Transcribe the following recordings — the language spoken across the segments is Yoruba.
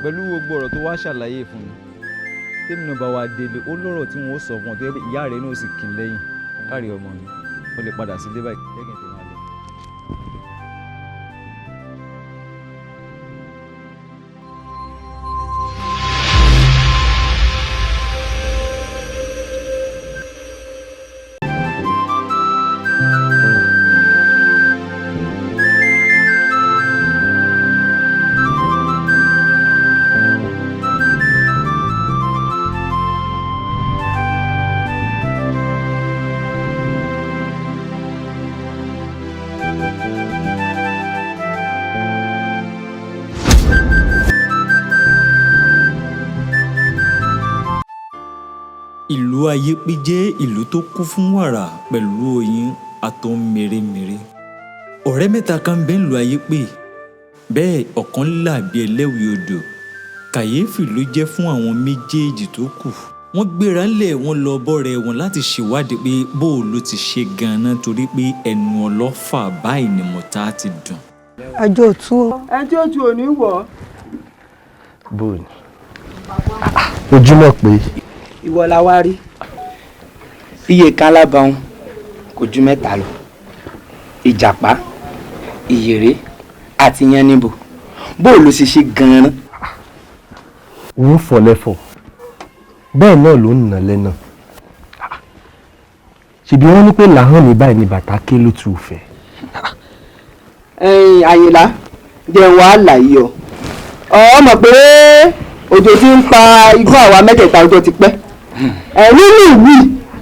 Pẹ̀lú gbogbo ọ̀rọ̀ tó wá ṣàlàyé fún mi, tèmi náà bá wa délé, ó lọ́rọ̀ tí wọ́n ó sọ fún ọ tó yẹ pé ìyá rẹ̀ náà sì kí n lẹ́yìn. Kárí ọmọ mi, mo lè padà sílé báyìí, jẹ́ kí n tètè máa lọ. Ìlú Ayépé jẹ́ ìlú tó kún fún wàrà pẹ̀lú oyin àtohun mèremère. Ọ̀rẹ́ mẹ́ta kan ń bẹ nílùú Ayépé, bẹ́ẹ̀ ọ̀kan là bí ẹlẹ́wì odò. Kàyéfì ló jẹ́ fún àwọn méjèèjì tó kù. Wọ́n gbéra ńlẹ̀, wọ́n lọ bọ́rẹ̀ wọn láti ṣèwádìí pé bó ló ti ṣe gan-an, torí pé ẹnu ọlọ́fà báyìí ni mọ̀tá ti dùn. Ẹjọ́ òtú o. Ẹjọ́ òtú ò ní wọ̀ ọ́. Bóòní ojúmọ̀ pé. Ìwọ la wá rí. Iye kan lábàáhùn kò ju mẹ́ta lọ. Ìjàpá, ìyèré àti yánníbo. Bó ló ṣe ṣe gan-an? Òun fọ̀ lẹ́fọ̀, bẹ́ẹ̀ náà ló ń nà lẹ́nà. Ṣèbí wọ́n ní pé làhán ní báyìí ni bàtà ké ló tu fẹ́. Ẹ̀yin Àyìnlá, jẹ́ wàhálà yìí o. Ọ mọ̀ pé òjò ti ń pa igbó àwa mẹ́tẹ̀ẹ̀ta ọjọ́ ti pẹ́. Nínú ìwì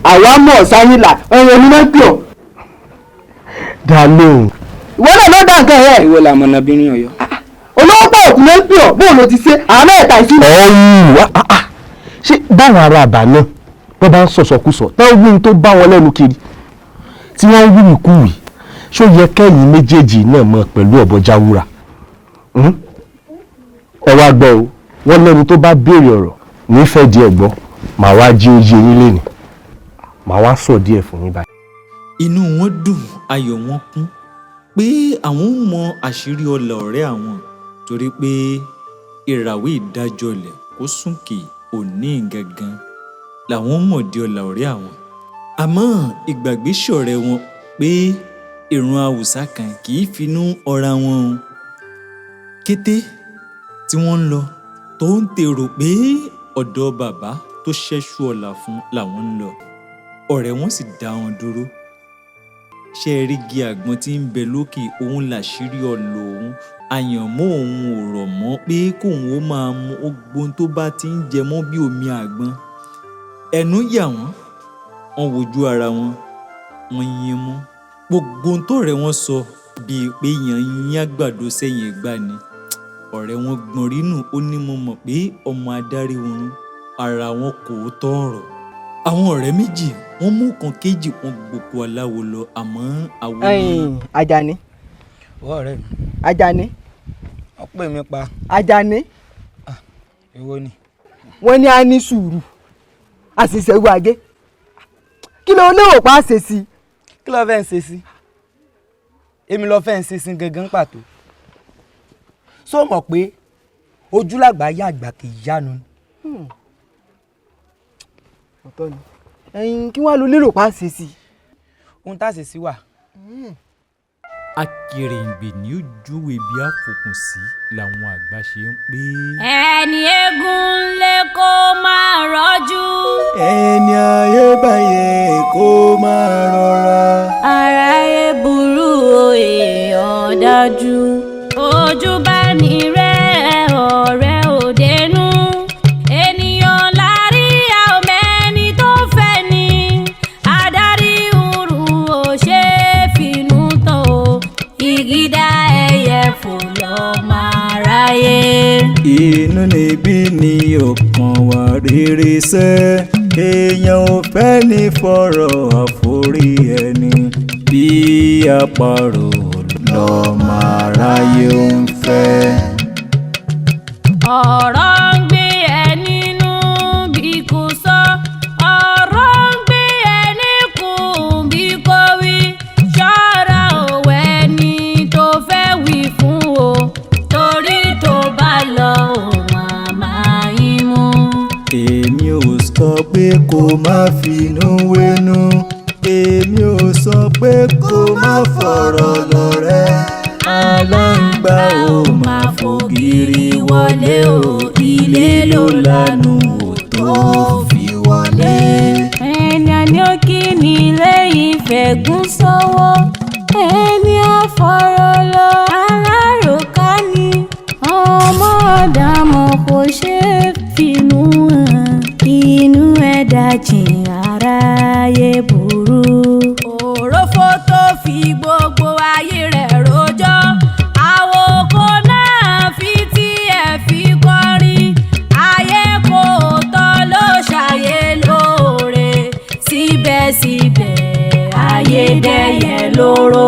àwa mọ̀ sáyìnlá ẹ̀yìn omi náà pè ọ́. Dá lóhùn. Ìwọ náà ló dá nǹkan ẹ̀. Ìwọ làmọ̀nà bínú Ọ̀yọ́. Olówó pọ̀ òkú ló ń pè ọ́, bóun ló ti ṣe àwọn mẹ́ẹ̀ta ìṣúná. Ọ̀hún, ṣé báwọn ará àbá náà wọ́n bá ń sọ̀sọ̀kúsọ tán wí ní tó bá wọn lẹ́nu kiri tí wọ́n ń wíwìkúwì, ṣó yẹ kẹ́yìn méjèèjì náà mọ̀ pẹ̀lú ọ̀bọ jáwúra? Ẹ wá gbọ́ o, wọ́n lẹ́nu tó bá béèrè ọ̀rọ̀ nífẹ̀ẹ́ díẹ̀ gbọ́, màá wá jí oyè yín lénìí, màá wá sọ díẹ̀ fún yín báyìí. Inú wọn dùn, ayọ̀ wọn kún pé àwọn ń mọ àṣírí ọlà ọ̀rẹ́ àwọn, torí pé ìràwé ìdájọ́lẹ̀ kó súnkì òní gangan làwọn mọ̀ di ọlà ọ̀rẹ́ àwọn. Àmọ́ ìgbàgbé ṣọ̀rẹ́ wọn pé ìrun Haúsá kan kì í finú ọra wọn o. Kété tí wọ́n ń lọ tó ń tèrò pé ọ̀dọ̀ bàbá tó ṣẹ́ṣú ọlà fún làwọn ń lọ, ọ̀rẹ́ wọn sì dá wọn dúró. Ṣé ẹ rí igi àgbọn tí ń bẹ lókè òun làṣírí ọlọ òun, àyànmọ́ òun ò rọ̀ mọ́ pé kóun ó máa mu ogbón tó bá ti ń jẹ mọ́ bí omi àgbọn. Ẹnu yà wọ́n, wọ́n wojú ara wọn, wọ́n yín mú. Gbogbo ohun tọ́rẹ́ wọn sọ bíi pé yàn ń yín àgbàdo sẹ́yìn ìgbà ni. Ọ̀rẹ́ wọn gbọ̀n rínú, ó ní mo mọ̀ pé ọmọ adarí oorun ara wọn kò tọ̀rọ̀. Àwọn ọ̀rẹ́ méjì wọ́n mú kan kéjì, wọn gboko aláwo lọ, àmọ́ àwo ni. Ẹ̀yin Àjàní. Wọ́n ọ̀rẹ́ mi. Àjàní. Wọ́n pè mí pa. Àjàní. Èwo ni? Wọ́n ní a ní sùúrù, a sì ṣẹ́wó agé. Kí ló lérò pa á ṣe sí? Kí ló fẹ́ ń ṣe sí? Èmi ló fẹ́ ń ṣe sí gangan pàtó. Ṣó mọ̀ pé ojúlàgbà yá àgbà kì í yánu ni? Ọ̀tọ̀ ni. Ẹ̀yin kí wọ́n ló lérò pa á ṣe sí? Ohun tá a ṣe sí wà. Akèrèǹgbè ni ó júwe bí àfòkùn sí làwọn àgbà ṣe ń pé. Ẹni eégún lé kó máa rọ́jú. Ẹni ayé báyé kó máa rọra. Aráyé burú o, èèyàn dájú. Ojú bá ní rẹ̀ ọ̀rẹ́ òdenu. Ènìyàn lárí a ò mẹ́ni tó fẹ́ ni. Adarí òru ò ṣe é finú tán o. Ìgídá ẹyẹ fò lọ máa ráyé. Inú níbí ni ọkàn wà rere sẹ́, èèyàn ò fẹ́ ní fọ̀rọ̀ àforí ẹni bí àparò lọ́mọ aráyé ń fẹ́. Ọ̀rọ̀ ń gbé ẹ nínú bí kò sọ, ọ̀rọ̀ ń gbé ẹ níkùn bí kò wí. Ṣọ́ra òwe ni tó fẹ́ wí fún o, torí tó bá lọ ò máa pé kó má finú wénú, èmi ò sọ pé kó má fọ̀rọ̀ lọ̀rẹ́. Aláǹgbá ò máa fògiri wọlé o, ilé ló lanu ò tó fi wọlé. Ẹni àní ó kí ni lẹ́yìn fẹ̀gún sọ́wọ́, ẹni àfọ̀rọ̀lọ aláròká ni. Ọmọ ọ̀dàmọ̀ kò ṣe é finú hàn, inú ẹ̀dá jìn aráyé burú. Òrófó tó fi gbogbo ayé rẹ̀ rojọ́, àwòkọ́ náà fi tiẹ̀ fi kọrin. Ayé kò tọ́ ló ṣàyé lóore, síbẹ̀síbẹ̀ ayé dẹ́yẹ lóró.